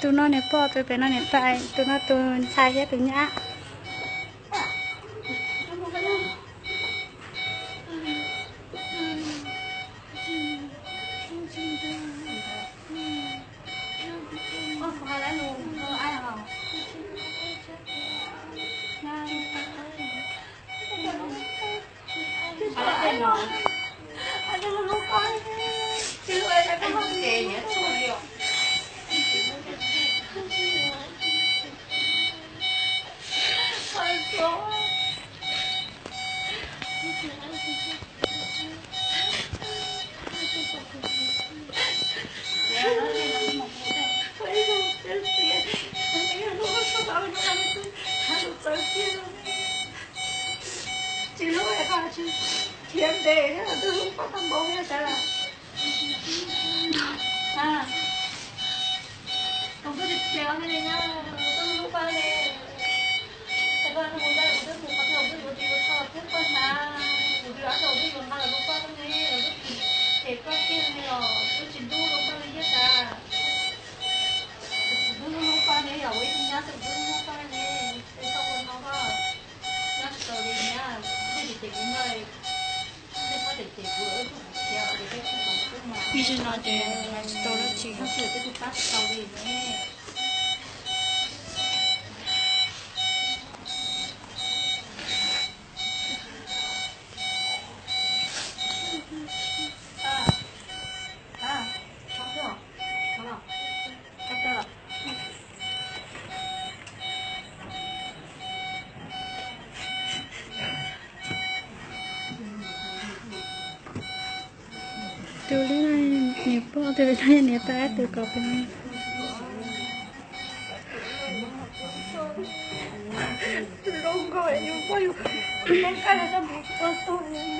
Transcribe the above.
Tus no niam pog, tus pem no niam tais, tus no tus ntxhais thiab tus nyab. Tsis hlub es koj tsis khiav ntes thiab, twb hlub koj tau npaum li cas. Tus twb tsis khiav li, twb hlub koj li. Es koj mus ntawd kuv twb mus qhov twg kuv twb yuav tus yuav koj thiab koj hnav, kuv twb yuav tus twb yuav nqa los rau koj ne, los twb tsis them koj kiag li los twb tsis hlub rau koj li thiab tas. Kuv twb hlub hlub koj ne, yog ua ib tug nyab xwb kuv twb hlub hlub koj ne, es koj ua no koj, nyab tsis tau li nyab, nej tsis cem kuv noj, nej pab tsis cem kuv, kuv thiab kuv peb tsis tau kuv mas. Ib zaug no ces tsis tau dab tsi. Tus lub niam pog, tus lub niam tais, tus kom pem no. Tus zoo nkauj, yus poj yus, yus nqa los rau mus ua tug.